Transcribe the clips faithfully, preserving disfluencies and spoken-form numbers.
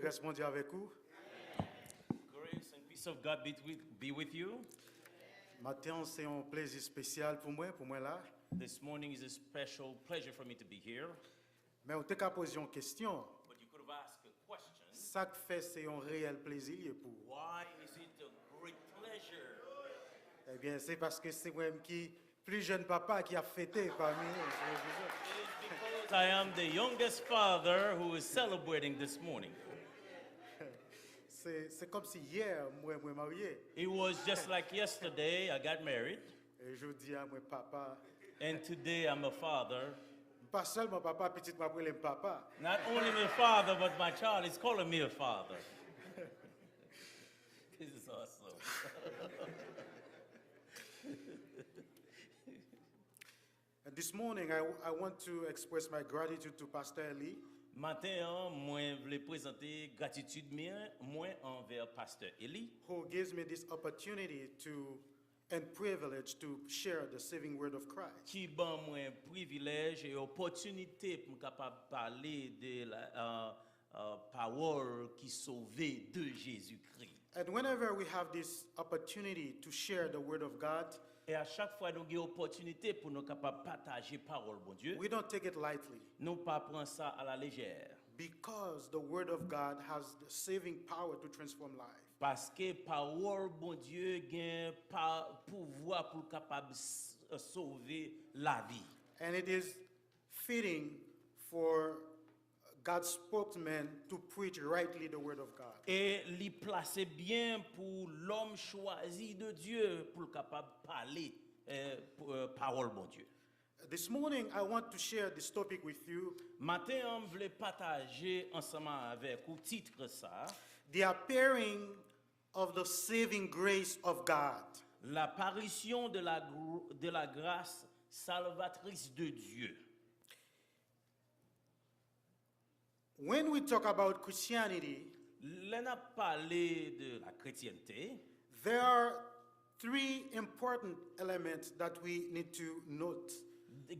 Grâce Bondye avèk ou. Grace and peace of God be with, be with you. Maten an, se yon plezi espesyal pou mwen, pou mwen la. This morning is a special pleasure for me to be here. Men ou te ka poze yon kesyon. But you could have asked a question. Sa k fè se yon reyèl plezi l ye pou ou? Why is it a great pleasure? Ebyen, se paske se mwen menm ki pli jèn papa ki ap fete pami nou. It is because I am the youngest father who is celebrating this morning. Se se kòmsi yè mwen mwen marye. It was just like yesterday I got married, E jodi a mwen papa. And today I'm a father. M pa sèlman papa, pitit mwen ap rele m papa. Not only my father, but my child is calling me a father. This is awesome. And this morning, I, I want to express my gratitude to Pastor Eli. Maten an, mwen vle prezante gratitid mwen, mwen anvè Pastè Eli, who gives me this opportunity to and privilege to share the saving word of Christ. Ki ban mwen privilèj e opòtinite pou m kapab pale de la, uh, uh, pawòl ki sove de Jezikri. And whenever we have this opportunity to share the word of God, E a chak fwa nou gen opòtinite pou nou kapab pataje pawòl Bondye, we don't take it lightly nou pa pran sa a la lejè. Because the word of God has the saving power to transform life. Paske pawòl Bondye gen pa pouvwa pou l kapab s- sove lavi. And it is fitting for God's spokesman to preach rightly the word of God. E li plase byen pou lòm chwazi de Dye pou l kapab pale eh, pou- eh, pawòl Bondye. This morning, I want to share this topic with you. Maten an, m vle pataje ansanm avèk ou tit sa, The appearing of the saving grace of God. L'apparition de la, gr- de la grâce salvatrice de Dieu. When we talk about Christianity, Lè n ap pale de la kretyènte, there are three important elements that we need to note.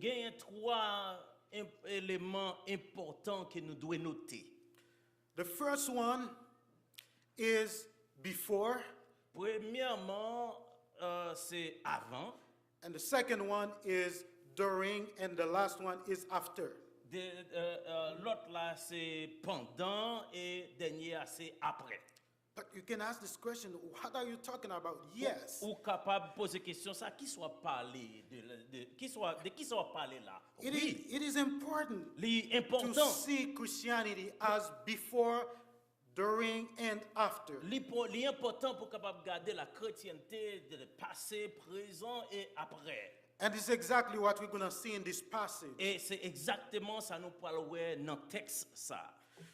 Genyen twa em- eleman enpòtan ke nou dwe note. The first one is before, Premyèman, uh, se avan, and the second one is during, and the last one is after. de, uh, uh, lòt la se pandan, e dènye a se aprè. But you can ask this question, what are you talking about? Yes. Ou kapab poze kesyon sa, ki sa w ap pale de, de, ki sa w ap- de ki sa w ap pale la? It is, it is important Li to enpòtan. See Christianity as before, during, and after. Li, po- li enpòtan pou kapab gade la kretyènte de pase, prezan e aprè. And it's exactly what we're going to see in this passage. E se egzakteman sa nou pral wè nan tèks sa.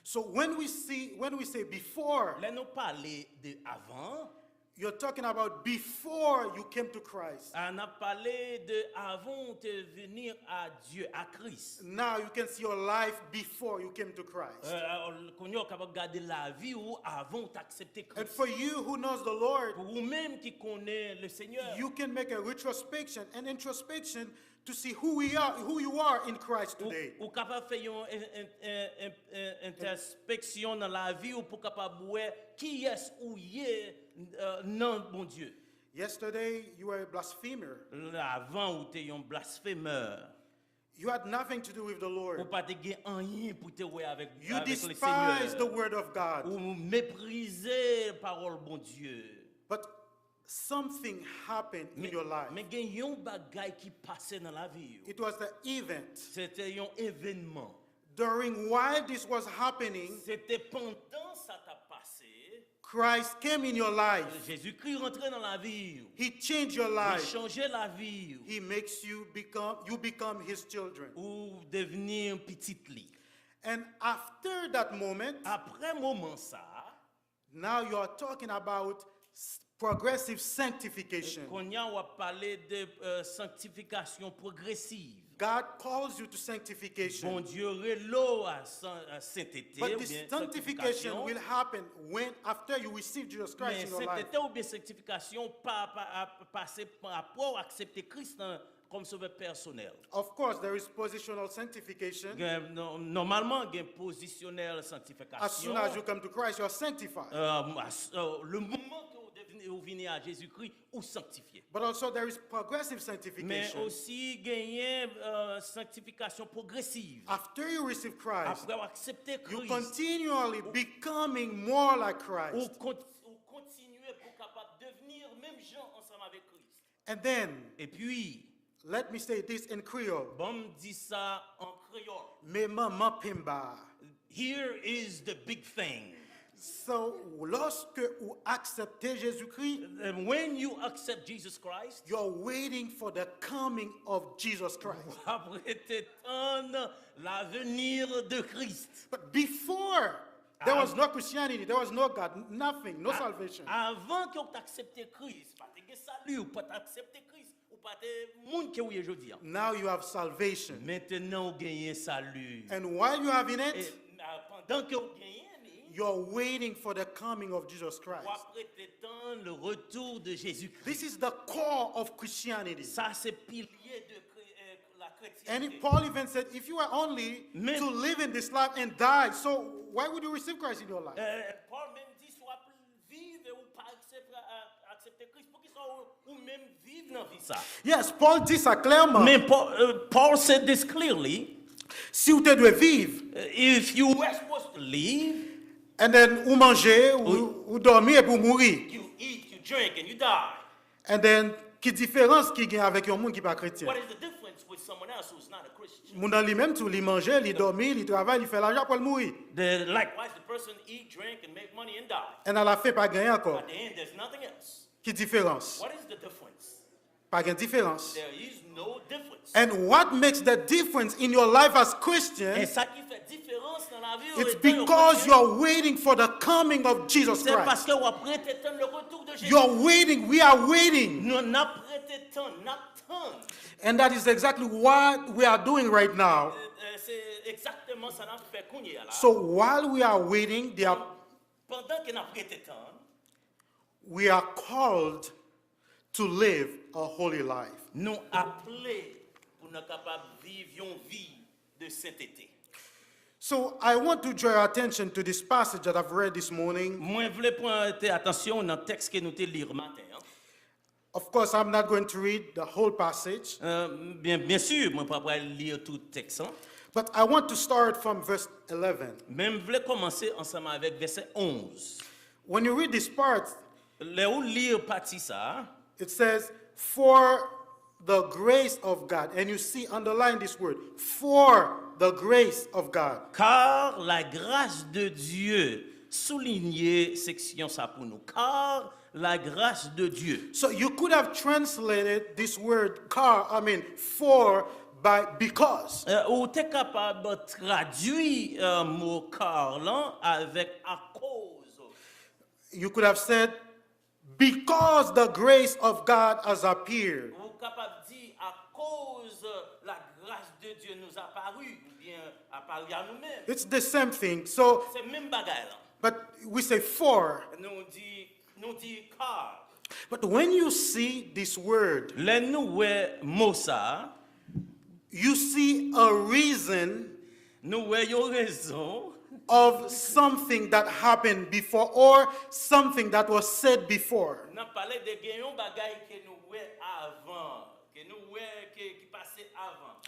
So when we see, when we say before, Lè nou pale de avan, you're talking about before you came to Christ. A, n ap pale de avan ou te vini a Dye, a Kris. Now you can see your life before you came to Christ. Euh, kounye a w kapab gade lavi ou avan ou t aksepte And Kris. For you who knows the Lord, Pou ou menm ki konnen le Senyè, You can make a retrospection, an introspection to see who we are, who you are in Christ ou, today. Ou kapab fè yon en- en- en- en- en- entèspeksyon nan lavi ou pou kapab wè kiyès ou ye euh, nan Bondye. Yesterday, you were a blasphemer. Avan ou te yon blasfemè. You had nothing to do with the Ou Lord. Pa te gen anyen pou te wè avèk You avèk le despised the Senyè. word of God. Ou meprize pawòl Bondye. But something happened in your life. Men gen yon bagay ki pase nan lavi ou. It was the event. Se te yon evènman. During while this was happening, Se te pandan sa t ap pase. Christ came in your life. Jezikri rantre nan lavi ou. He changed your Li life. Chanje lavi ou. He makes you become, you become his children. Ou devni pitit li. And after that moment, Aprè moman sa, now you are talking about s- progressive sanctification. Kounye a w ap pale de euh, sanktifikasyon pwogresiv. God calls you to sanctification. Bondye rele w a san- a sentete. But Oubyen this sanctification sanktifikasyon. Will happen when, after you receive Jesus Christ Men in your life. Sentete oubyen sanktifikasyon pa, pa, pa pase apre w aksepte Kris nan comme sauveur personnel. Of course, there is positional sanctification. Gen, nò- nòmalman, gen pozisyonèl As soon as you sanktifikasyon. come to Christ, you are sanctified. Euh, as- euh, le moman ke ou devni- ou vini a Jezikri, ou sanktifye. But also, there is progressive Men sanctification. Osi genyen euh, sanktifikasyon pwogresiv. After you receive Christ, Apre w aksepte you Kris, continually becoming more like ou Christ. kon- ou kontinye pou kapab devni menm jan ansanm avèk Kris. And then, Epi, let me say this in Creole. Ban m di sa an kreyòl. Men manman penba. Here is the big thing. So, lorsque ou acceptez Jésus-Christ, And when you accept Jesus Christ, you're waiting for the coming of Jesus Christ. W ap rete tann lavenir de Christ. But before, there was no Christianity, there was no God, nothing, no salvation. Avan ke w t aksepte Kris, pa te gen sali, ou pa t aksepte Kris, ou pa te moun ke w ye jodi an. Now you have salvation. Mentenan ou genyen sali. And while you're having E it, a, pandan ke w genyen li, you're waiting for the coming of Jesus Christ. W ap rete tann le retour de Jésus-Christ. This is the core of Christianity. Sa se pilye de kre- eh, la And chrétienté. Paul even said, if you were only Men- to live in this life and die, so why would you receive Christ in your life? Eh, Paul menm di si w ap viv e ou pa aksepte, a- aksepte Kris, poukisa ou, ou menm viv nan vi sa? Yes, Paul dit ça clairement. Men Paul, eh, Paul said this clearly. Si ou te dwe viv, Eh, if you were supposed to live, and then ou manje, ou, ou dòmi epi ou mouri. You eat, you drink, and you die. And then, ki diferans ki gen avèk yon moun ki pa kretyen? What is the difference with someone else who's not a Christian? Moun nan li menm tou, li manje, li dòmi, li travay, li fè lajan, apre l mouri. The, likewise, the person eat, drink, and make money and die. And à la fin, pa gen ankò. At the end, there's nothing else. Ki diferans? What is the difference? Pa gen diferans. There is no difference. And what makes the difference in your life as E Christians? Sa ki fè diferans nan lavi yo, It's etan yo because kretyen, you're waiting for the coming of Jesus Se Christ. Paske w ap rete tann le retour de Jésus. You're waiting, we are waiting. Nou n ap rete tann, n ap tann. And that is exactly what we are doing right now. Eh, eh, Se egzakteman sa n ap fè kounye a la. So while we are waiting, there are, Pandan ke n ap rete tann, we are called to live a holy life. Nou aple pou nou kapab viv yon vi de sentete. So I want to draw your attention to this passage that I've read this morning. Mwen vle pran te atansyon nan tèks ke nou te li maten an. Of course, I'm not going to read the whole passage, Euh, byen, byen si, mwen pa pral li tout tèks an. But I want to start from verse eleven. Men m vle kòmanse ansanm avèk vèsè onz. When you read this part, Lè ou li pati sa a, it says, for the grace of God. And you see, underline this word, for the grace of God. Car la grâce de Dieu, souligne seksyon sa pou nou. Car la grâce de Dieu. So you could have translated this word car, I mean, for, by because. Euh, ou te kapab tradui euh, mo car lan avèk akoz. You could have said, because the grace of God has appeared. Ou kapab di akoz la grâce de Dieu nous a paru, oubyen apari a nou menm. It's the same thing. So, Se menm bagay lan. But we say for. Nou di, nou di car. But when you see this word, Lè nou wè mo sa a, you see a reason nou wè yon rezon. Of something that happened before or something that was said before. N ap pale de gen yon bagay ke nou wè avan, ke nou wè ke, ki pase avan.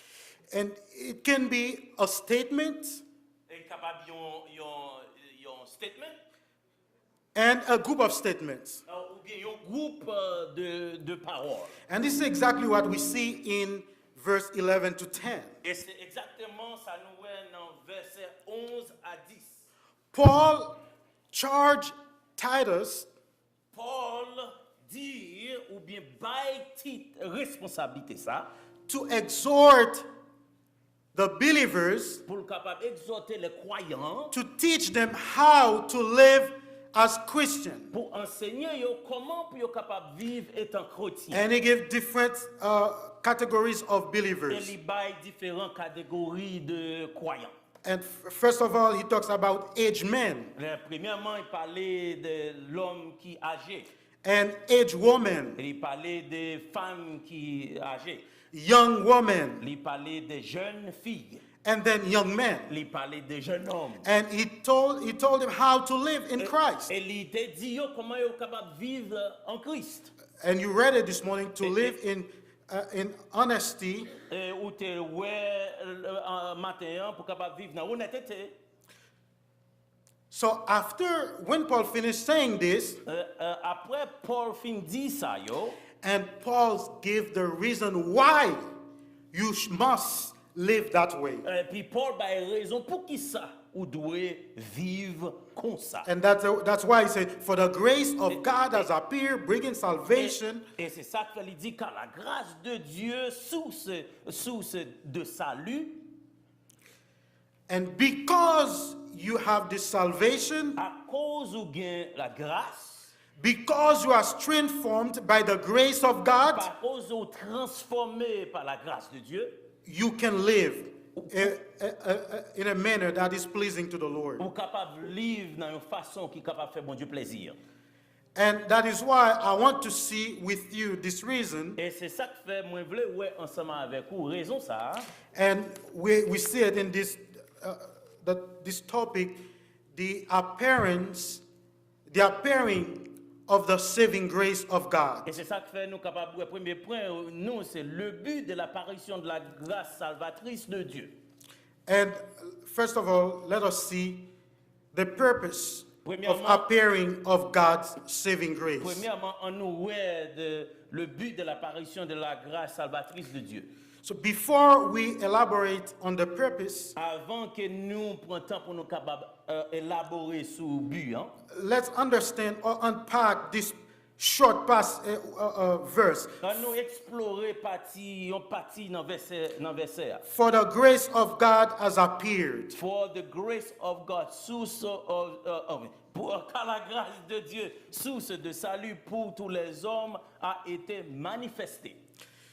And it can be a statement E kapab yon, yon, yon statement. And a group of statements. Oubyen yon gwoup euh, de, de pawòl. And this is exactly what we see in verse eleven to ten. E se egzakteman sa nou wè nan vèsè onz a dis. Paul charged Titus Paul di oubyen bay Tit responsablite sa to exhort the believers pou l kapab egzòte lè kwayan to teach them how to live as Christians. Pou ansenye yo kòman pou yo kapab viv etan kretyen. And he gave different uh, categories of E believers. Li bay diferan kategori de kwayan. And f- first of all, he talks about aged men Premyèman, li pale de lòm ki aje. And aged women. Li pale de fanm ki aje. young women, li pale de jèn fi, and then young men. Li pale de jèn òm. And he told, he told them how to live in Christ. E li te di yo kòman yo kapab viv an Kris. And you read it this morning, to live in, uh, in honesty. E ou te wè uh, maten an pou kapab viv nan onètete. So after, when Paul finished saying this, uh, uh, apre Paul fin di sa yo, and Paul gave the reason why you sh- must live that way. Epi Paul bay rezon pou ki sa ou dwe viv konsa. And that's, that's why he said, "For the grace of God has appeared, bringing salvation." E se sa k fè li di, car la grâce de Dieu, source, source de salut. And because you have this salvation, Akoz ou gen la grâce, because you are transformed by the grace of God, akoz ou transfòme pa la grâce de Dieu, you can live a- a- a- a- in a manner that is pleasing to the Lord. Ou kapab viv nan yon fason ki kapab fè Bondye plezi. And that is why I want to see with you this reason. E se sa k fè mwen vle wè ansanm avèk ou rezon sa a. And we, we see it in this, uh, the, this topic, the appearance, the appearing of the saving grace of God. E se sa k fè nou kapab wè premye pwen nou se le but de l'apparition de la grâce salvatrice de Dieu. And first of all, let us see the purpose of Premièrement- appearing of God's saving grace. Premyèman, an nou wè de, le but de l'apparition de la grâce salvatrice de Dieu. So before we elaborate on the purpose, Avan ke nou pran tan pou nou kapab uh, elabore sou but an, let's understand or unpack this short past uh, uh, uh, verse. An nou eksplore pati, yon pati nan vèsè, nan vèsè a. For the grace of God has appeared. For the grace of God, source of, uh, of pour, car la grâce de Dieu, source de salut pour tous les hommes, a été manifestée.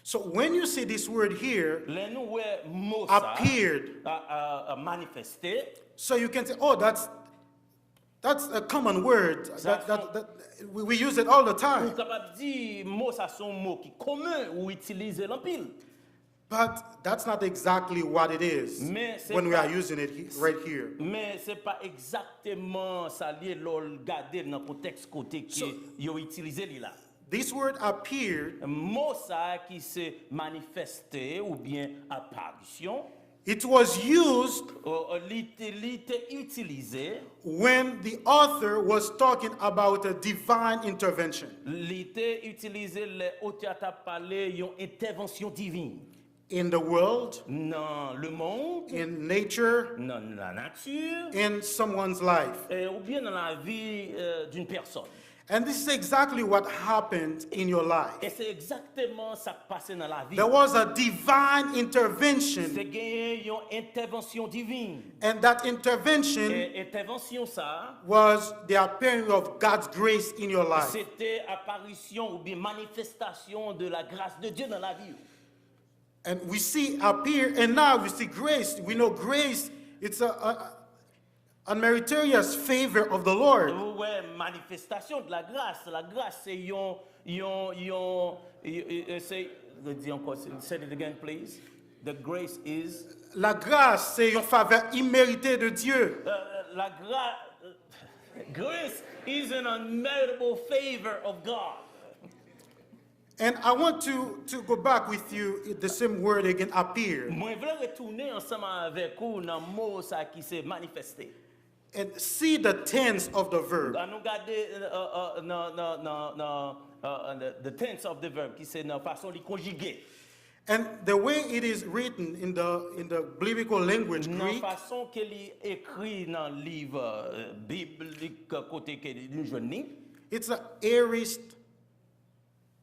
So when you see this word here, Lè nou wè mo sa, appeared, a, a, a manifesté, so you can say, "Oh, that's that's a common word. That, that, that, we, we use it all the ou time." kapab di mo sa se yon mo ki komen, ou itilize l anpil. But that's not exactly what it is Men se when we are pa- using it he- right here. Men se pa egzakteman sa l ye lè w gade l nan kontèks kote ke So- yo itilize li la. This word appeared, Mo sa a ki se manifeste oubyen aparisyon, it was used o- o- li te, li te itilize, when the author was talking about a divine intervention. Li te itilize lè otè a t ap pale yon entèvansyon divin In the world, nan lemonn, in nature, nan lanati, in someone's life. Oubyen nan lavi d'une personne. And this is exactly what happened in your life. E se egzakteman sa k pase nan lavi. There was a divine intervention, Se genyen yon entèvansyon divin. And that intervention E entèvansyon sa a, was the appearing of God's grace in your life. Se te aparisyon oubyen manifestasyon de la grâce de Dieu nan lavi yo. And we see appear, and now we see grace. We know grace, it's a, a unmeritorious favor of the Lord. Ou wè manifestasyon de la grâce. La grâce se yon, yon, yon, y- y- se, di ankò, say it again, please. The grace is, La grâce, c'est une faveur imméritée de Dieu. uh, la grâce, grace is an unmeritable favor of God. And I want to, to go back with you the same word again, appear. Mwen vle retounen ansanm avèk ou nan mo sa ki se manifeste. And see the tense of the verb. An nou gade uh, uh, nan, nan, nan, nan uh, the, the tense of the verb, ki se nan fason li konjige. And the way it is written in the, in the biblical language, Nan Greek, fason ke li ekri nan liv uh, biblik kote ke nou jwenn li. It's an aorist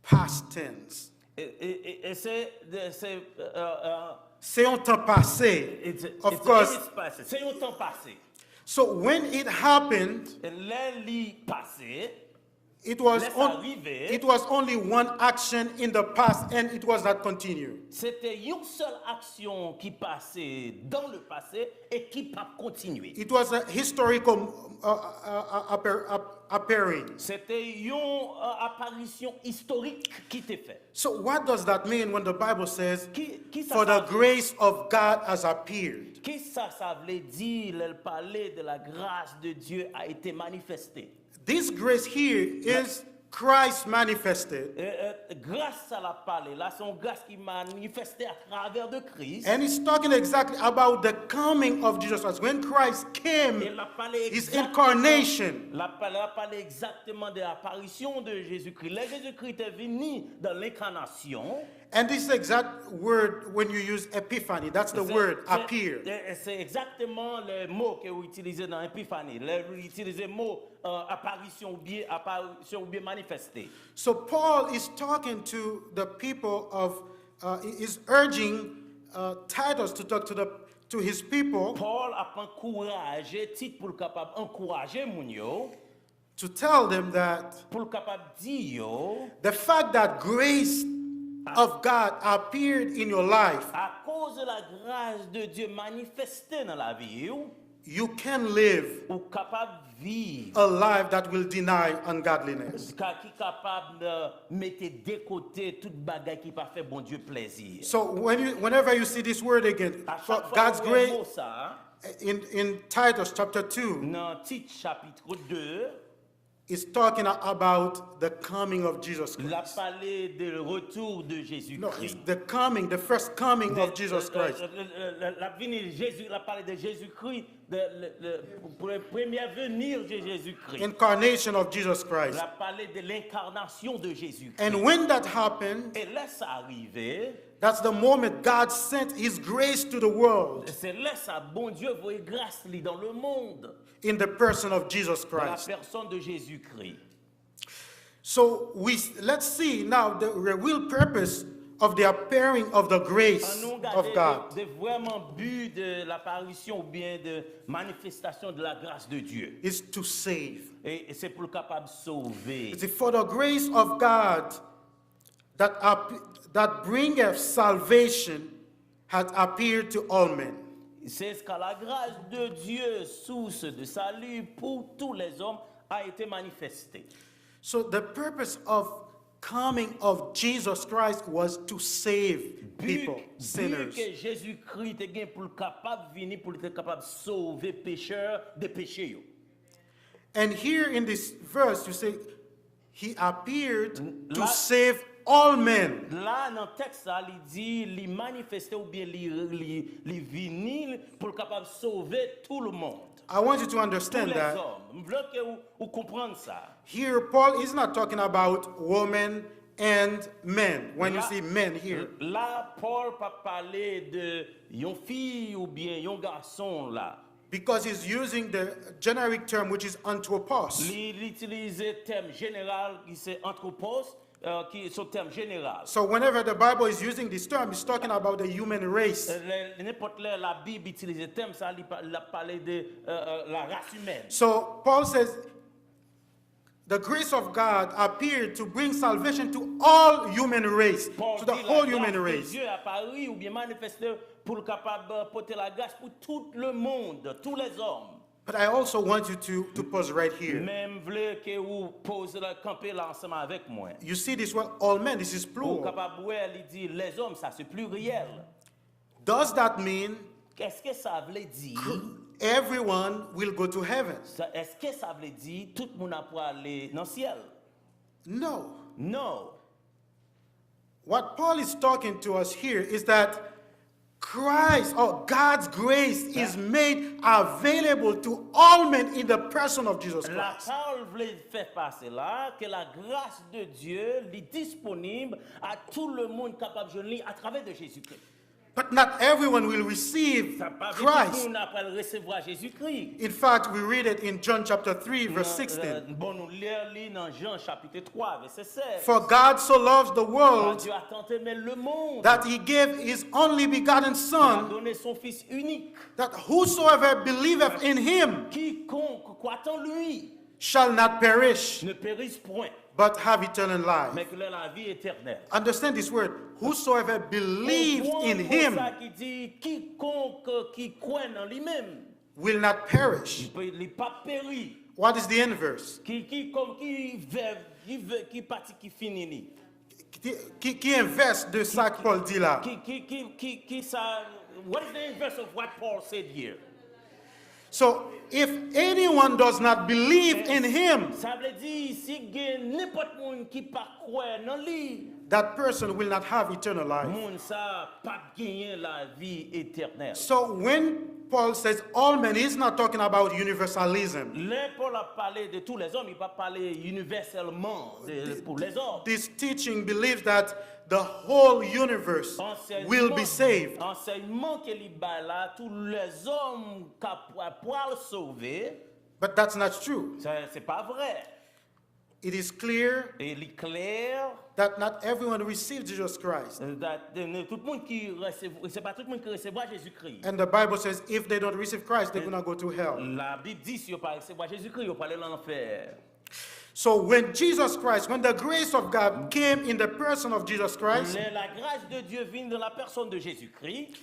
past tense. E, e, e, e se, de- se, uh, uh, C'est un temps passé. it's, Of it's course. It's pase. Se yon tan pase. So when it happened, Lè li pase, it was, Lè sa on- rive. It was only one action in the past and it was not continued. Se te yon sèl aksyon ki pase dans le passé e ki p ap kontinye. It was a historical uh, uh, uh, appear- ap- appearing. Se te yon uh, aparisyon istorik ki te fèt. So, what does that mean when the Bible says, Ki, ki sa "For the sa- grace of God has appeared"? Ki sa sa vle di lè l pale de la grâce de Dieu a été manifestée? This grace here is Christ manifested. E, e, gras sa l ap pale la, se yon gras ki manifeste atravè de Kris. And he's talking exactly about the coming of Jesus Christ. When Christ E came, l ap pale his egzakteman- incarnation. L ap pale, l ap pale egzakteman de aparisyon de Jezikri. Lè Jezikri te vini dan lenkanasyon. And this exact word, when you use epiphany, that's the word Se- appear. Se se egzakteman le mo ke ou itilize nan epifani. Lè ou itilize mo uh, aparisyon oubyen aparisyon oubyen manifeste. So Paul is talking to the people of, uh, he is urging uh, Titus to talk to the to his people Paul ap ankouraje Tit pou l kapab ankouraje moun yo, to tell them that pou l kapab di yo, the fact that grace of God appeared in your life, akoz la grâce de Dieu manifeste nan lavi w, you can live ou kapab viv a life that will deny ungodliness. ka- ki kapab uh, mete de kote tout bagay ki pa fè Bondye plèzi. So when you, whenever you see this word again, A for chak fwa God's ou wè grace mo sa, in, in Titus chapter two, nan Tit chapitre deux, is talking about the coming of Jesus l ap Christ. Pale de retour de Jésus No, Christ. It's the coming, the first coming of Jesus Christ. L ap vini Jezi, l ap pale de Jezikri, de le- le- pou le premier venir de Jésus-Christ. Incarnation of Jesus L Christ. Ap pale de lenkarnasyon de Jezikri. And when that happened, E lè sa rive, that's the moment God sent his grace to the world se lè sa Bondye voye gras li dans le monde, in the person of Jesus dans la Christ. Personne de Jésus-Christ. So we let's see now the real purpose of the appearing of the grace Ann nou of gade God de, de vrèman bi de l'apparition oubyen de manifestation de la grâce de Dieu. Is to save. E, e se pou l kapab sove. It's for the grace of God that ap- that bringeth salvation hath appeared to all men. C'est car la grâce de Dieu, source de salut pour tous les hommes, a été manifestée. So the purpose of coming of Jesus Christ was to save people, Bi sinners. Ke Jezikri te gen pou l kapab vini, pou l te kapab sove pechè de peche yo. And here in this verse, you say, he appeared to La- save all men. La nan tèks sa, li di li manifeste oubyen li, li, li vini pou l kapab sove tout le monde. I want you to Tous understand les that hommes. M vle ke ou, ou konprann sa. Here, Paul is not talking about women and men. When you La- see men here, La, Paul pa pale de yon fi oubyen yon gason la. Because he's using the generic term, which is anthropos. Li, li itilize tèm jeneral ki se anthropos, euh, ki se yon tèm jeneral. So whenever the Bible is using this term, it's talking about the human race. Lè- Nenpòt lè Labib itilize tèm sa, li pa- l ap pale de euh, euh, la race humaine. So Paul says, the grace of God appeared to bring salvation to all human race, Paul to the di whole la human grâce de race. Dieu a paru oubyen manifeste pou l kapab euh, pote la grâce pour tout le monde, tous les hommes. But I also want you to, to pause right here. Men m vle ke ou poze la, kanpe la ansanm avèk mwen. You see this well, all men, this is Ou plural. Kapab wè li di les hommes, sa se pliryèl. Does that mean Èske sa vle di everyone will go to heaven? Sa- Èske sa vle di tout moun ap prale nan syèl? No. Non. What Paul is talking to us here is that Christ or God's grace is made available to all men in the person of Jesus La Christ. Pòl vle fè pase la ke la grâce de Dieu li disponib a tout le monde kapab jwenn li atravè de Jésus-Christ. But not everyone will receive Sa pa vle di Christ. Moun ap pral resevwa Jezikri. In fact, we read it in John chapter three, verse sixteen. Bon, nou lè li nan Jan chapit twa, vèsè sèz. For God so loved the Car world Dieu a tant aimé le monde that he gave his only begotten qu'il a Son, donné son Fils unique. That whosoever believeth in him Quiconque croit en lui shall not perish, ne périsse point, but have eternal life. Mais qu'il ait la vie éternelle. Understand this word. Whosoever believe in Konprann him sa ki di kikonk ki kwè nan li menm, will not perish. li p- li p ap peri. What is the inverse? Ki ki kòm ki vèv ki vè, ki pati ki fini li. Ki, ki, ki envès de sa ke Paul di la? Ki ki ki ki ki sa What is the inverse of what Paul said here? So, if anyone does not believe in him, Sa vle di si gen nenpòt moun ki pa kwè nan li, that person will not have eternal life. Moun sa p ap genyen lavi etènèl. So, when Paul says all men, he's not talking about universalism. Lè Pòl ap pale de tous les hommes, li p ap pale inivèsèlman de- pour les hommes. This teaching believes that the whole universe will be saved. Ansèyman ke li bay la, tous les hommes ka pral sove. But that's not true. Se pa vre. It is clear E li klè that not everyone receives Jesus Christ. That, ne- tout moun ki resevwa, se pa tout moun ki resevwa Jezikri. And the Bible says if they don't receive Christ, they're going to go to hell. Labib di si yo pa resevwa Jezikri, yo prale nan lanfè. So when Jesus Christ, when the grace of God came in the person of Jesus Christ, Lè la grâce de Dieu vin dans la personne de Jésus-Christ,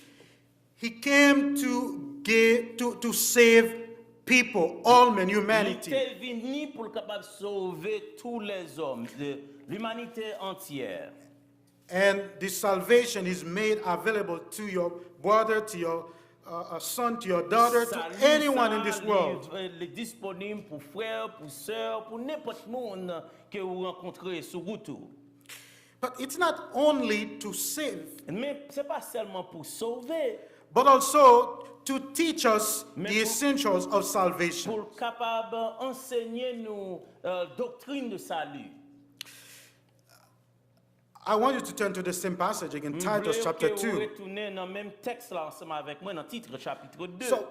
he came to give to, to save people, all men, li humanity. Te vini pou l kapab sove tous les hommes, de l'humanité entière. And this salvation is made available to your brother, to your uh, uh, son, to your daughter, to Sali anyone sa, in this li, world. euh, li disponib pou frè, pou sè, pou nenpòt moun ke ou rankontre sou wout ou. But it's not only to save, Men se pa sèlman pou sove, but also to teach us Men the pou- essentials of salvation. Pou l kapab ansenye nou euh, doktrin de sali. I want you to turn to the same passage again, Titus chapter Mwen vle ke ou two. Retounen nan menm tèks la ansanm avèk mwen nan Tit chapit de. So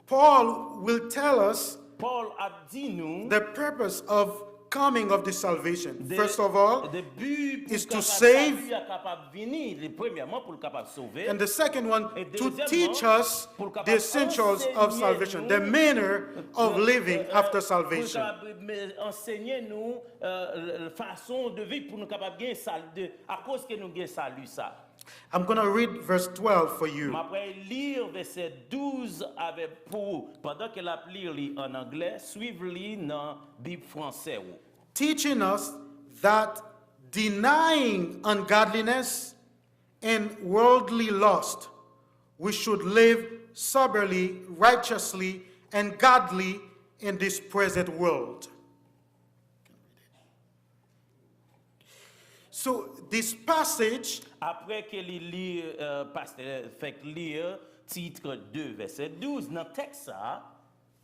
Paul will tell us Pòl ap di nou the purpose of coming of this salvation. de- First of all, de bi pou is to kapab save. Sali a kapab vini, li- premyèman pou l kapab sove. And the second one, E to dezyèmman, teach us pou l kapab the essentials of ansenye salvation, nou, the manner of euh, living euh, after pou l salvation. Kapab men- ansenye nou euh, fason de viv pou nou kapab gen sali, de, akoz ke nou gen sali sa. I'm going to read verse twelve for you. M apral li vèsè douz avè pou ou. Pandan ke l ap li li an anglè, swiv li nan Bib fransè ou. Teaching us that denying ungodliness and worldly lust, we should live soberly, righteously, and godly in this present world. So this passage Apre ke li li, euh, pastè fèk li Tit de vèsè douz nan tèks sa a,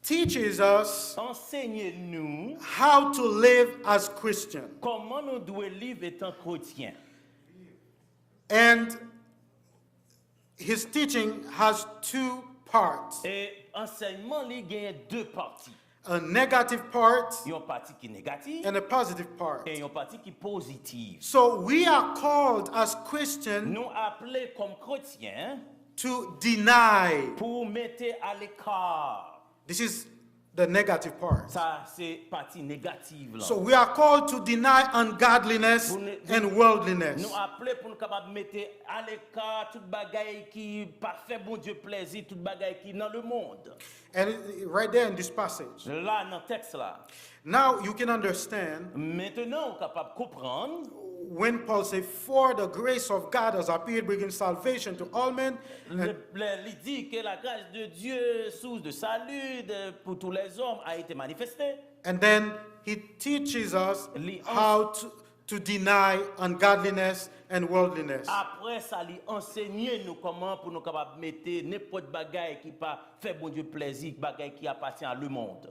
teaches us ansenye nou how to live as Christian. Kòman nou dwe liv etan kretyen. And his teaching has two parts, E ansèyman li genyen de pati. A negative part Yon pati ki negatif and a positive part. E yon pati ki pozitif. So we are called as Christians Nou aple kòm kretyen to deny. Pou mete aleka. This is the negative part. Sa se pati negatif la. So we are called to deny ungodliness Pou ne- and worldliness. Nou aple pou nou kapab mete aleka tout bagay ki pa fè Bondye plezi, tout bagay ki nan lemonn. And it- right there in this passage. La nan tèks la. Now you can understand Mentnan ou kapab konprann when Paul said, "For the grace of God has appeared, bringing salvation to all men." lè lè li di ke la grâce de Dieu, source de salut de, pour tous les hommes, a été manifestée. And then he teaches us Li how to, to deny ungodliness and worldliness. Apre sa, li ansenye nou kòman pou nou kapab mete nenpòt bagay ki pa fè Bondye plezi, bagay ki apatyen a lemonn.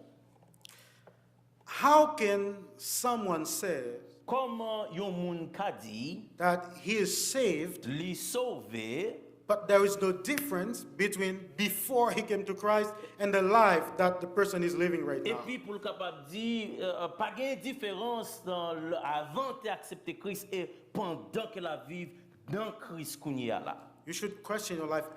How can someone say Kòman yon moun ka di that he is saved, li sove, but there is no difference between before he came to Christ and the life that the person is living right now? Epi pou l kapab di, euh, pa gen diferans nan l- avan te aksepte Kris e pandan ke l ap viv nan Kris kounye a la. You should question your life.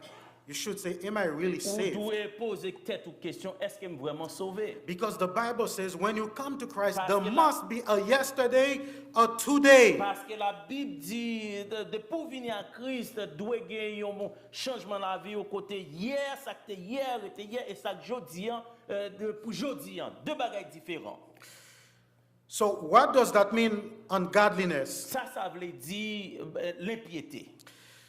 You should say, "Am I really Ou saved?" Dwe poze tèt ou kesyon, èske m vrèman sove? Because the Bible says when you come to Christ, Paske there la- must be a yesterday, a today. Paske Labib di, de, de pou vini a Kris, dwe gen yon chanjman lavi ou kote yè, sa k te yè, rete yè, e sa k jodi an, eh, de, pou jodi an. De bagay diferan. So, what does that mean, ungodliness? Sa, sa vle di eh, lenpyete.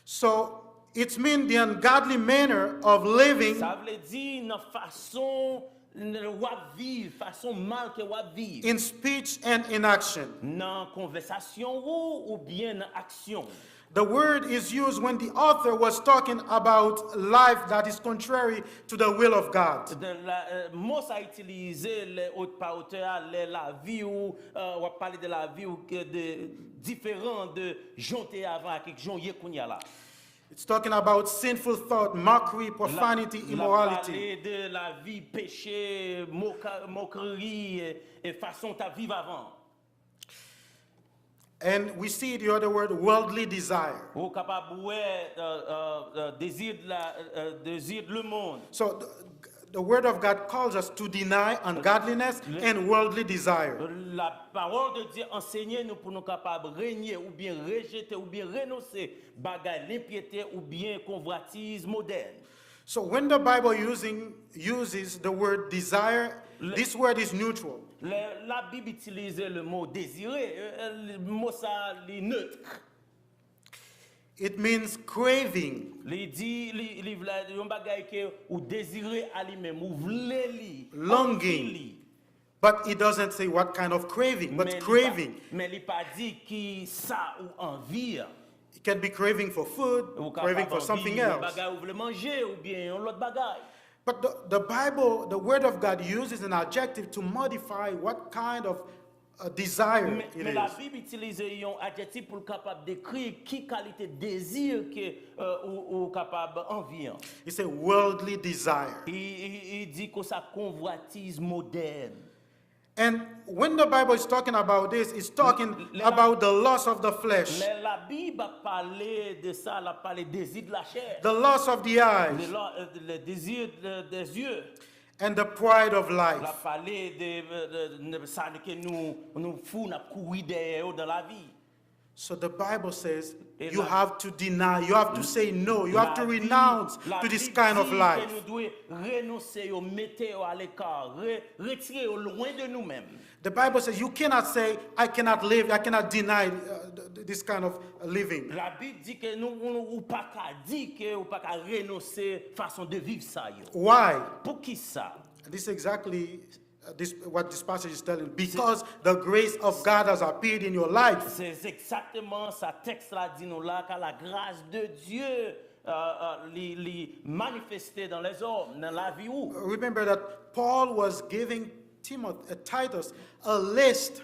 So, it's mean the ungodly manner of living Sa vle di nan fason w ap viv, fason mal ke w ap viv. in speech and in action. Nan konvèsasyon ou oubyen nan aksyon ou. The word is used when the author was talking about life that is contrary to the will of God. De la, eh, mo sa itilize lè, ot- pa otè a, lè lavi ou, eh, w ap pale de lavi ou ke de diferan de jan w te ye avan ak jan w ye kounye a la. It's talking about sinful thought, mockery, profanity, L ap immorality. Pale de lavi peche, moka- mokri, e, e fason w t ap viv avan. And we see the other word, worldly desire. Ou kapab wè uh, uh, uh, désir de la, uh, désir de le monde. So the, the word of God calls us to deny ungodliness and worldly desire. La pawòl de Dye ansenye nou pou nou kapab renye oubyen rejete oubyen renonse bagay lenpyete oubyen konvwatiz modèn. So when the Bible using uses the word desire, this word is neutral. Lè Labib itilize le mo dezire, eh, eh, mo sa li neutre. It means craving, Li di li, li vle yon bagay ke ou dezire a li menm, ou vle li, Longing. anvi li. But it doesn't say what kind of craving, but Men li pa- craving. Men li pa di ki sa ou anvi an. It can be craving for food, Ou craving kapab for something anvi yon else. Bagay ou vle manje oubyen yon lòt bagay. But the, the Bible, the Word of God uses an adjective to modify what kind of uh, desire Men it men is. Labib itilize yon adjektif pou l kapab dekri ki kalite dezi ke uh, ou, ou kapab anvi an. It's a worldly desire. Li, li, li di konsa konvwatiz modèn. And when the Bible is talking about this, it's talking Lè la- about the lust of the flesh, Lè Labib ap pale de sa, l ap pale dezi de lachè, the lust of the eyes, le, la- euh, le désir de- des yeux. and the pride of L life. Ap pale de, de, de, de sa ke nou, nou fou, n ap kouri dèyè yo nan lavi. So the Bible says Et you la- have to deny, you have to say no, you have to Labib- renounce to Labib this kind of di ke life. Nou dwe renonse yo, mete yo aleka, re, retire yo lwen de nou menm. The Bible says you cannot say, "I cannot live, I cannot deny uh, th- th- this kind of living." Labib di ke nou, nou ou pa ka di ke ou pa ka renonse fason de viv sa yo. Why? Poukisa? This is exactly uh, this, what this passage is telling. Because the grace of God has appeared in your life. Se egzakteman sa tèks la di nou la, ka la grâce de Dieu uh, uh, li, li manifeste dans les hommes, nan lavi ou. Remember that Paul was giving Timothy, uh, Titus a list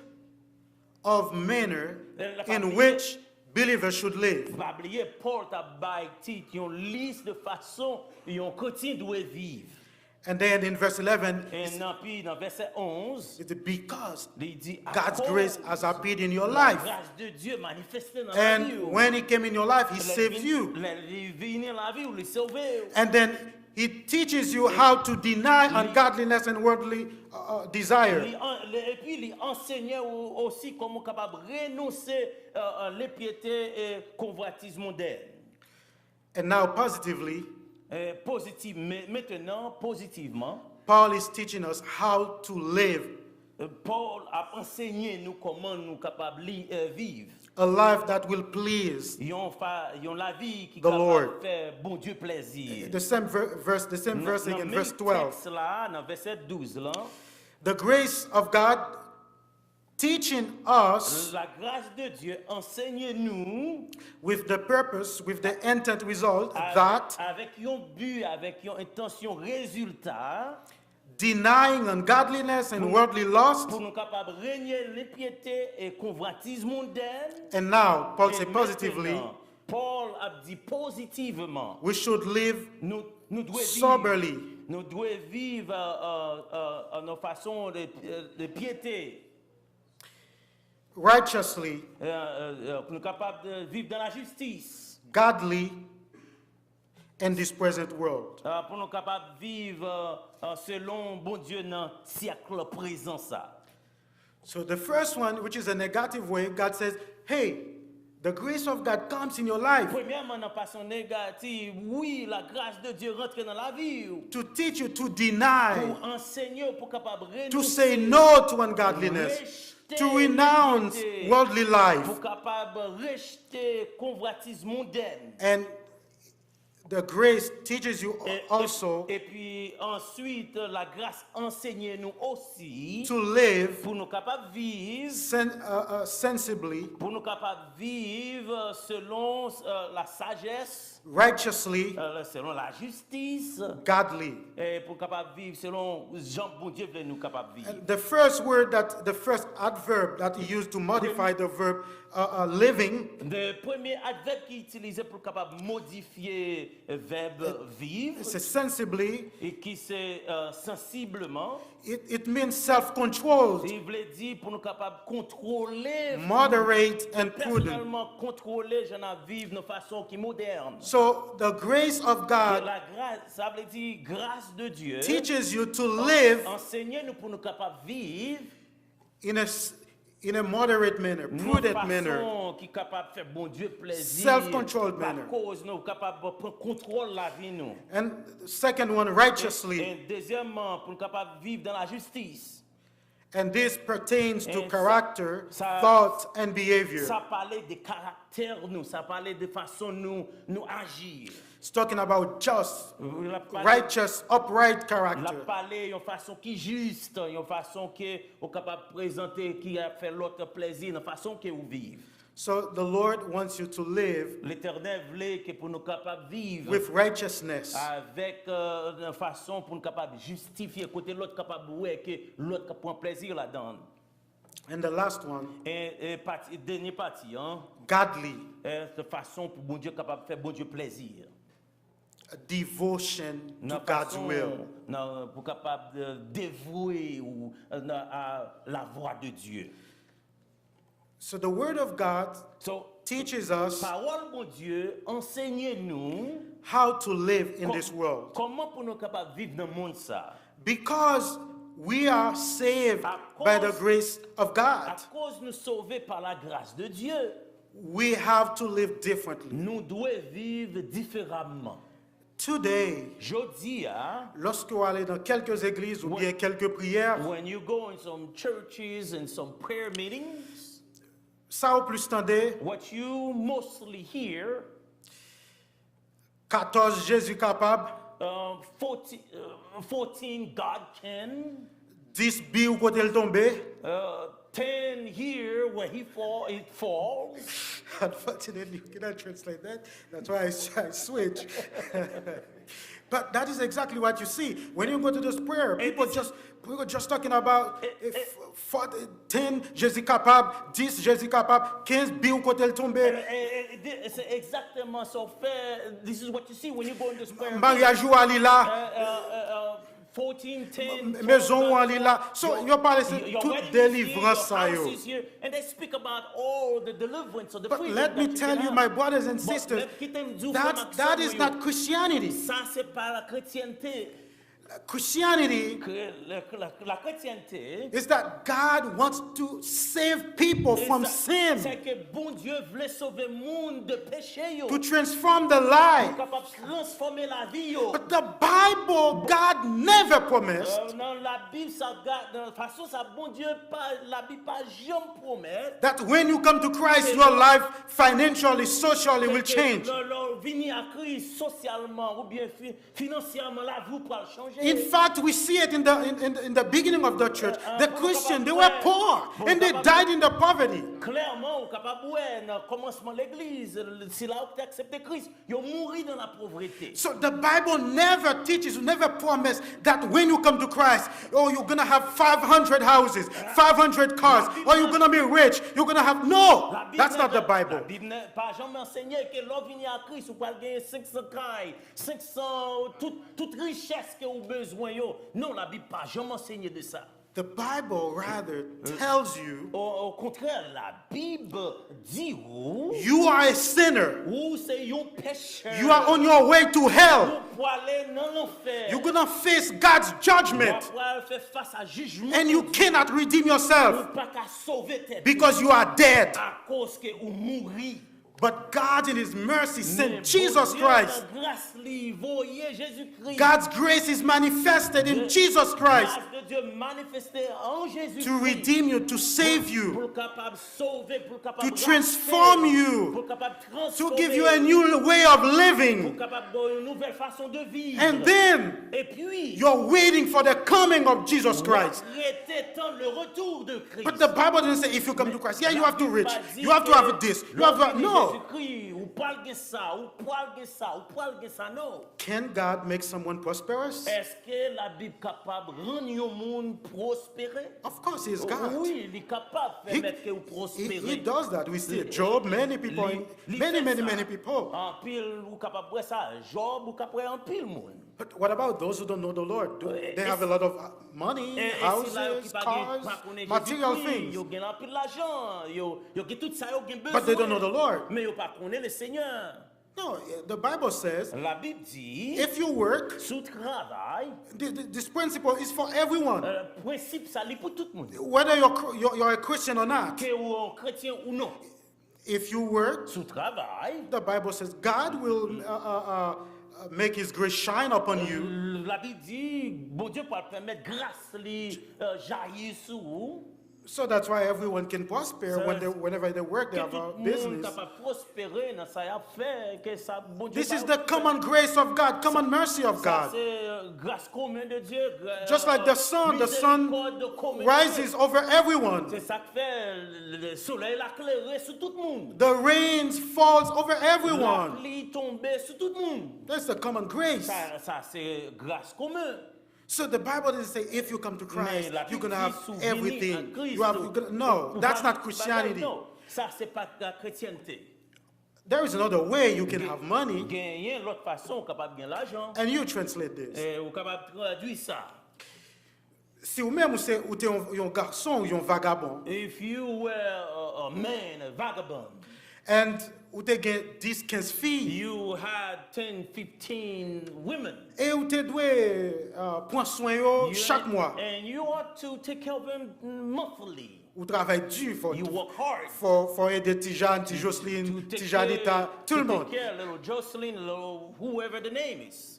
of manner in which believers should live. Pa bliye, Paul t ap bay Tit yon lis de fason yon kretyen dwe viv. And then in verse eleven, E nan pi nan vèsè onz, it's because li di God's akoz grace has appeared in your la life. Grâce de Dieu manifeste nan lavi And ou. when he came in your life, he Lè saved vin- you. Lè li vini nan lavi ou, li sove ou. And then he teaches you how to deny ungodliness and worldly uh, uh, desire. Li an- le- Epi li ansenye ou osi kòman ou kapab renonse uh, uh, lenpyete e konvwatiz modèn. And now, positively, Eh, pozitiv, men- mentenan, pozitivman, Paul is teaching us how to live eh, Paul ap ansenye nou kòman nou kapab li, eh, viv. A life that will please Yon, fa, yon lavi ki The kapab Lord. Fè Bondye plèzi. The same ver- verse, the same verse Nan- again, nan verse menm twelve. Tèks la, nan vèsè douz lan, The grace of God teaching us la grâce de Dieu ansenye nou with the purpose, with the intent result a- that avèk yon bi, avèk yon entansyon rezilta, denying ungodliness and worldly lust, pou nou kapab renye lenpyete e konvwatiz mondèn. And now, Paul E said positively, mentenan, Paul ap di pozitivman, we should live nou, nou dwe viv, soberly, nou dwe viv uh, uh, uh, nan fason de, de pyete, righteously, uh, uh, uh, pou nou kapab uh, viv nan lajistis. Godly, in this present world. Ah, pou nou kapab viv ah, ah, selon Bondye nan syèk prezan sa. So the first one, which is a negative way, God says, hey, the grace of God comes in your life Premyèman, nan fason negatif, wi, lagras de Dye rantre nan lavi w. To teach you to deny, Pou ansenye w, pou kapab to renonse, say no to ungodliness, rejte to renounce inikite, worldly life. Pou kapab rejte konvwatis mondèn. And the grace teaches you E- also Epi answit, lagras ansenye nou osi to live pou nou kapab viv, sen- uh, uh, sensibly, pou nou kapab viv selon eh, la sajès, righteously, eh, selon lajistis, godly. e pou nou kapab viv selon jan Bondye vle nou kapab viv. And the first word that, the first adverb that he used to modify the verb uh, uh, living De premye advèb ki itilize pou kapab modifye vèb viv, is sensibly. E ki se eh, sansibleman, It, it means self controlled, li vle di pou nou kapab kontwole, moderate, and prudent. Pèsonèlman kontwole jan n ap viv nan fason ki modèn. So the grace of God Lagras, sa vle di gras de Dye, teaches you to live ansenye nou pou nou kapab viv in a, s- in a moderate manner, nan prudent manner. Fason ki kapab fè Bondye plezi, Self-controlled manner. Akoz nou kapab pran kontwòl lavi nou. And second one, righteously. E dezyèmman, pou nou kapab viv nan lajistis. And this pertains to And character, sa- thought, and behavior. Sa pale de karaktè nou, sa pale de fason nou nou aji. It's talking about just, L ap pale- righteous, upright L ap character. Pale yon fason ki jis, yon fason ke ou kapab prezante, ki ap fè lòt plezi nan fason ke ou viv. So the Lord wants you to live Letènèl vle ke pou nou kapab viv with righteousness. Avèk euh, yon fason pou nou kapab jistifye, kote lòt kapab wè ke lòt ka pran plezi ladan. And the last one, E, e pati, dènye pati an, godly, e, se fason pou Bondye kapab fè Bondye plezi. Devotion to Nan God's fason, will. Nan, pou kapab euh, devwe ou euh, nan, a la vwa de Dye. So the Word of God So, teaches us pawòl Bondye ansenye nou how to live in kò- this world. Kòman pou nou kapab viv nan mond sa. Because we are saved by the grace of God, Akoz nou sove pa la gras de Dye, we have to live differently. Nou dwe viv diferaman. Today, Jodi a, lorsque vous allez dans quelques églises ou bien quelques prières, when you go in some churches and some prayer meetings, ça ou plus tendez, what you mostly hear, quatorze Jésus capable, uh, fourteen, uh, fourteen God can, dix biw kote l tonbe. uh, ten here where he fall, it falls. Unfortunately, you cannot translate that. That's why I, I switch. But that is exactly what you see when you go to this prayer. People just people just talking about eh, f- f- ten Jésus capable, dix Jésus capable, quinze biw kote l tonbe. Eh, eh, eh, di- C'est exactement ça. Fait, this is what you see when you go in this prayer. Maryaj ou a li la, Uh, uh, uh, uh, fourteen, ten, mezon ou a li la. So, yo pale se tout delivrans sa yo. And they speak about all the deliverance or the But freedom let me that you tell can you, have. My brothers and But sisters, let- kit m di w, that, frè m ak that sè is mwen not yo, Christianity. Sa se pa la chrétienté. Christianity Que la, la, la chrétienté, is that God wants to save people from sin, c'est que Bondye vle sove moun de péché yo. To transform the life. Kapab transforme lavi yo. But the Bible, God never promised Euh, Nan la Bib sa, God, nan fason sa Bondye pa, la Bib pa janm pwomèt. That when you come to Christ, your life financially, socially will change. Lè, lè w vini a Kris, sosyalman oubyen fi, finansyèman, lavi w pral chanje. In fact, we see it in the in, in, in the beginning of the church. The Christian, they were poor and they died in the poverty. Klèman, ou kapab wè nan kòmansman legliz, se la ou te aksepte Kris, yo mouri nan la povrete. So the Bible never teaches, never promised that when you come to Christ, oh, you're gonna have five hundred houses, five hundred cars, or you're gonna be rich, you're gonna have, no, that's not the Bible. Labib pa janm ansenye ke lè w vini a Kris ou pral genyen senk san kay, senk san, tout, tout richès ke ou bezwen yo. Non, Labib pa janm ansenye de sa. The Bible rather tells you, o kontrè, Labib di ou, you are a sinner. Ou se yon pechè. You are on your way to hell. Ou prale nan lanfè. You're going to face God's judgment. Ou pral fè fas a jijman. And you cannot redeem yourself. Ou pa ka sove tèt. Because you are dead. Akoz ke ou mouri. But God in His mercy sent Jesus Christ. Gras li voye Jezi Kris. God's grace is manifested in Jesus Christ. Gras de Dye manifeste an Jezi Kris. To redeem you, to save you, pou l kapab sove, pou l kapab to transform you, pou l kapab to give you a new way of living. Pou l kapab ba w yon nouvèl fason de viv. And then Epi, you're waiting for the coming of Jesus Christ. Rete tann le retour de Christ. But the Bible didn't say if you come to Christ, yeah, you have to rich, you have to have this, you have to have, no. Ou pral gen sa, ou pral gen sa, ou pral gen sa, no. Can God make someone prosperous? Èske Labib kapab rann yon moun pwospere? Of course, He is God. Wi, li kapab pèmèt ke ou pwospere. He does that. We see Job, many people, many, many, many people. Anpil, ou kapab wè sa. Job, ou kapab wè anpil moun. But what about those who don't know the Lord? Do they have a lot of uh, money, houses, cars, material things? Yo gen anpil lajan, yo, yo gen tout sa yo gen bezwen. But they don't know the Lord. Men yo pa konnen le Senyè. No, the Bible says, Labib di, if you work, si w travay, th- th- this principle is for everyone. Prensip sa li pou tout moun. Whether you're, you're, you're a Christian or not, ke ou yon kretyen ou non. If you work, si w travay, the Bible says God will uh, uh, uh, make His grace shine upon you. Labib di Bondye pral pèmèt gras li jayi sou ou. So that's why everyone can prosper when they, whenever they work, they have a business. Kapab pwospere nan sa y ap fè, ke sa Bondye. This is the common grace of God, common mercy of God. Sa se gras komen de Dye. Just like the sun, the sun rises over everyone. Se sa k fè solèy la klere sou tout moun. The rains falls over everyone. Lapli tonbe sou tout moun. That's the common grace. Sa, sa se gras komen. So the Bible doesn't say if you come to Christ, you're going to have everything. You have, you're gonna, no, that's not Christianity. Sa se pa kretyente. There is another way you can have money. Genyen lòt fason ou kapab gen lajan. And you translate this. E ou kapab tradui sa. Si ou menm ou se ou te yon, yon gason ou yon vagabon. If you were a, a man, a vagabond. And ou te gen dis, kenz fi. You had ten, fifteen women. E ou te dwe uh, pran swen yo chak mwa. And you ought to take care of them monthly. Ou travay di for, You work hard. for, for ede Tijane, Ti Jocelyn, Ti Janita, tout le monde. Take care of little Jocelyn, little whoever the name is.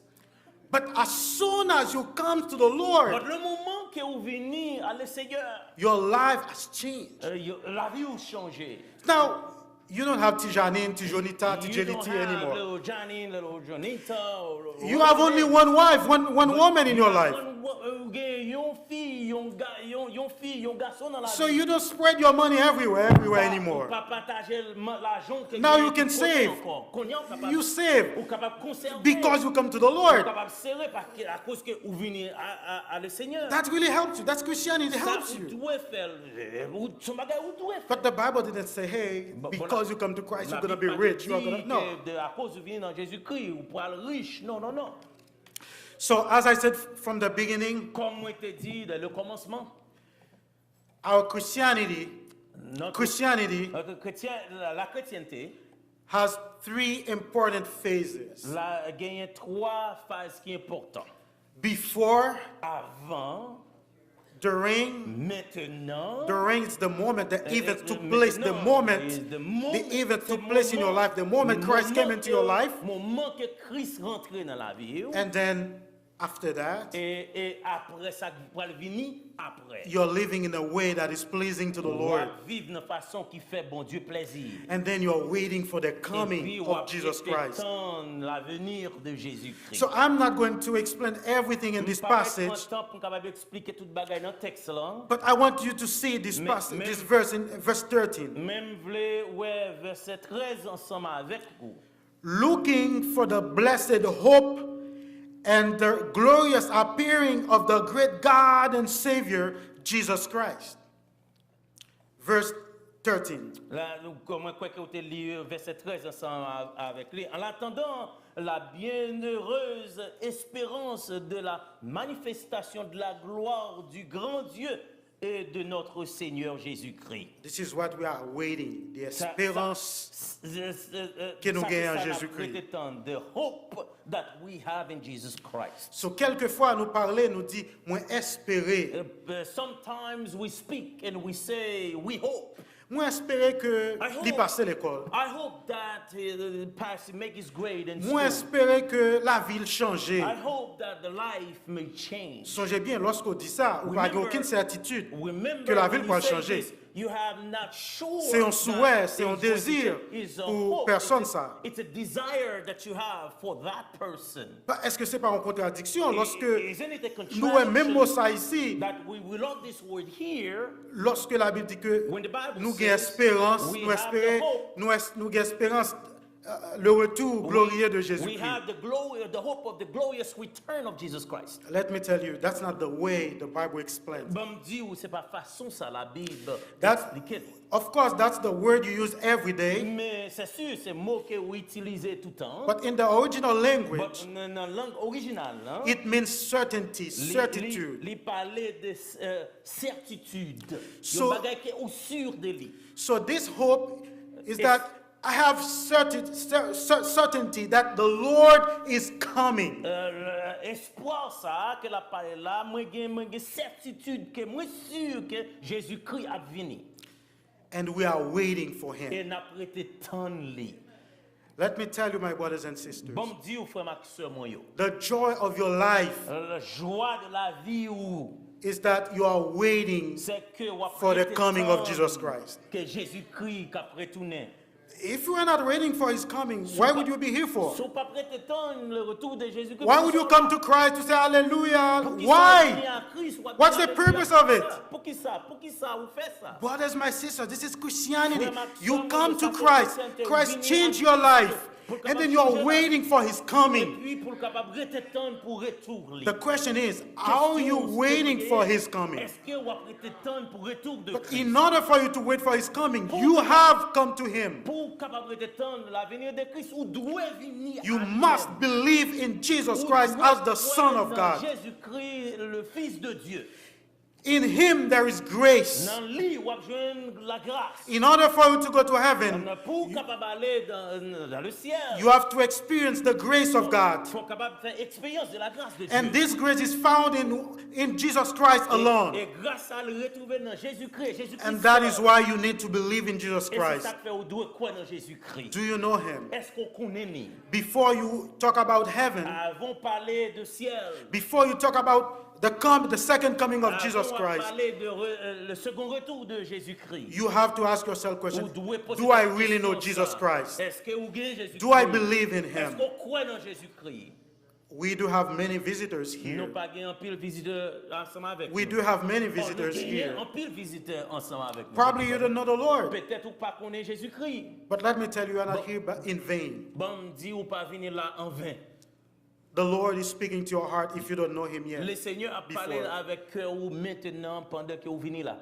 But as soon as you come to the Lord, But le moment que ou vini à le Seigneur, your life has changed. euh, yo- la vie ou changé. Now, you don't have Ti Janine, Ti Jonita, Ti You don't Jeliti have anymore. Little Janine, little Jonita, or, or You have only one wife, one, one woman in your life. Ou gen yon fi, yon ga- yon yon fi, yon gason nan la So vi. You don't spread your money everywhere, everywhere anymore. Pa pataje lajan ke Now you can save. Kounye a ou kapab You save ou kapab konsève. Because you come to the Lord. Ou kapab sere akoz ke ou vini a, a, a le Seigneur. That really helps you. That's Christianity. It helps you. Ou dwe fè l. Ou son bagay ou dwe fè. But the Bible didn't say, hey, because you come to Christ, you're going to be rich. You're going to, no. Akoz ou vini nan Jezikri, ou pral rich. Non, non, non. So, as I said from the beginning, Kòm mwen te di dè le kòmansman, our Christianity, Christianity euh, chrétien, la, la chrétienté, has three important phases. La genyen twa faz ki enpòtan. Before, Avan, during, mentenan. During is the moment, the event took place, the moment, the event took place in your life, the moment Christ came into your life. Moman ke Kris rantre nan lavi ou. And then after that, e, e apre sa ki pral vini apre. You're living in a way that is pleasing to the Lord. Viv nan fason ki fè Bondye plèzi. And then you're waiting for the coming of Jesus Christ. Tann l'avenir de Jésus-Christ. So I'm not going to explain everything in this passage. Tan pou m kapab eksplike tout bagay nan tèks lan. But I want you to see this passage, this verse in verse thirteen. Men m vle wè vèsè trèz ansanm avèk ou. Looking for the blessed hope and the glorious appearing of the great God and Savior, Jesus Christ. Verse thirteen. La, nou, mwen kwè ke w te li vèsè trèz ansanm a- avèk li. En attendant la bienheureuse espérance de la manifestation de la gloire du grand Dieu et de notre Seigneur Jésus-Christ. This is what we are waiting, the Sa- espérance sa- s- s- euh, ke nou sa- genyen an sa n ap Jezikri. Rete tann, the hope that we have in Jesus Christ. So, kèlkefwa nou pale, nou di, mwen espere. Uh, uh, sometimes we speak and we say, we hope. Mwen espere ke I hope- li pase lekòl. I hope that uh, pass make his grade in Mwen school. Espere ke lavi l chanje. I hope that the life may change. Sonje byen, lòske w di sa, ou pa gen Remember- okenn sètitid Remember ke lavi when l you pral say chanje. This, you have not sure Se yon that souwè, se yon things will dezir change. It's a pou hope. Pèsonn It's a- sa. It's a desire that you have for that person. Pa- Èske se pa yon kontradiksyon lòske Isn't it a nou wè menm mo contradiction sa isi, that we, we love this word here lòske Labib di ke when the Bible nou gen says esperans, we nou have the espere, hope. Nou, es, nou gen esperans, euh, le retour glorieux de We Jésus-Christ. Have the glory, the hope of the glorious return of Jesus Christ. Let me tell you, that's not the way the Bible explains. Ban m di w, se pa fason sa Labib That, eksplike l. Of course, that's the word you use every day. Men se si, se mo ke w itilize toutan. But in the original language, But nan, nan lang orijinal lan, it means certainty, li, li, certitude. Li pale de uh, sètitid. So- Yon bagay ke ou sur de li. So this hope is It's- that I have certain, cer- cer- certainty that the Lord is coming. Uh, espwa sa ke l ap pale la, mwen gen, mwen gen sètitid ke mwen sur ke Jezikri ap vini. And we are waiting for E him. N ap rete tann li. Let me tell you, my brothers and sisters, Ban m di w, frè m ak sè mwen yo, the joy of your life la jwa de lavi ou, is that you are waiting se ke w ap for the rete coming of tann Jesus Christ. Ke Jezikri k ap retounen. If you are not waiting for his coming, why would you be here for? Si w p ap rete tann le retour de Jezikri, Why would you come to Christ to say hallelujah? Why? What's the purpose of it? Poukisa? Poukisa ou fè sa? Brothers, my sisters, this is Christianity. Frè m ak sè You mwen, come sa to se Christ. Kretyen te Christ vini changed ak your Kris life. Pou l And then kapab you are chanje lavi. Waiting for his coming. Epi pou l kapab rete tann pou retour li. The question is, how are you waiting for his coming? Èske w ap rete tann pou retour de But Kris? In order for you to wait for his coming, you have come to him. Pou w kapab rete tann la venue de Christ, ou dwe vini You a must li. Believe in Jesus Ou Christ dwe as the Son kwè of nan God. Jezikri, le Fils de Dieu. In him there is grace. Nan li, w ap jwenn lagras. In order for you to go to heaven, Nan, pou w kapab ale dan, dan le syèl, you have to experience the grace of God. Fò w kapab fè eksperyans de la grâce de Dieu. And this grace is found in, in Jesus Christ alone. E gras sa l retwouve nan Jezikri. Jezikri And that sèl. Is why you need to believe in Jesus E se Christ. Sa k fè ou dwe kwè nan Jezikri. Do you know him? Èske w konnen li? Before you talk about heaven, Avan w pale de syèl, before you talk about the come, the second coming of Jesus avan w Christ, pale de re- euh, le second retour de Jezikri, you have to ask yourself question, ou dwe poze do I tèt ou really know kesyon Jesus sa. Christ? Èske ou gen Jezikri? Do I believe in him? Èske w kwè nan Jezikri? We do have many visitors here. Nou pa gen anpil vizitè ansanm avèk We nou. Do have many Oh, nou visitors genyen here. Anpil vizitè ansanm avèk nou. Probably you don't know the Lord. Petèt ou pa konnen Jezikri. But let me tell you, you are not here by- in vain. Ban m di ou pa vini la an ven. The Lord is speaking to your heart if you don't know him yet. Le Senyè ap pale Before. Avèk kè ou mentenan pandan ke ou vini la.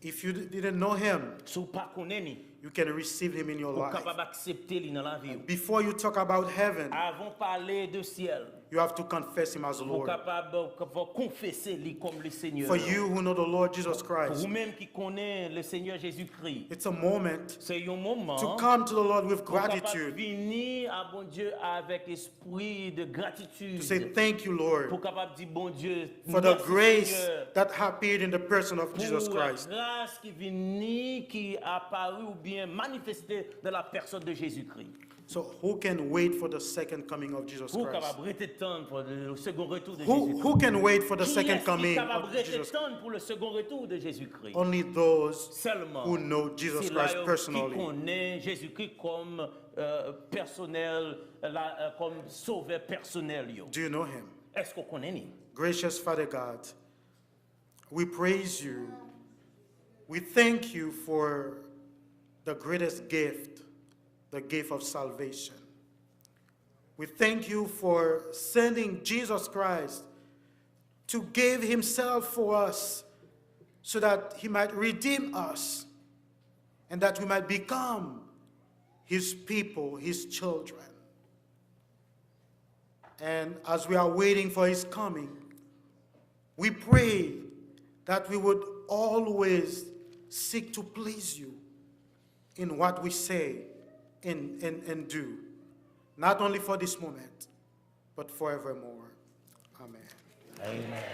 If you d- didn't know him, Si w pa konnen li, you can receive him in your ou life. Kapab aksepte li nan lavi w. Before you talk about heaven, Avan w pale de syèl, you have to confess him as ou Lord. Kapab fò konfese li kòm le Senyè. For you who know the Lord Jesus Christ, Ou menm ki konnen le Senyè Jezikri, it's a moment se yon moman to come to the Lord with pou w kapab gratitude, vini a Bondye avèk espri de gratitid. To say thank you, Lord, Pou w kapab di Bondye for the mèsi, grace Senyè, that appeared in the person of Jesus pou Christ. Gras ki vini, ki apari oubyen manifeste nan la pèsòn de Jezikri. So who can wait for the second coming of Jesus Pou Christ? Kapab rete tann pou le second retour de Who, Jezikri. Who can wait for the Kiyès second ki coming kapab of rete Jesus? Tann pou le second retour de Jezikri? Only those Sèlman who know Jesus sila Christ yo personally. Ki konnen Jezikri kòm euh, pèsonèl, la, euh, kòm sovè pèsonèl yo. Do you know him? Èske w konnen li? Gracious Father God, we praise you. We thank you for the greatest gift, the gift of salvation. We thank you for sending Jesus Christ to give himself for us so that he might redeem us. and that we might become his people, his children. And as we are waiting for his coming, we pray that we would always seek to please you in what we say and, and, and do, not only for this moment, but forevermore. Amen. Amen.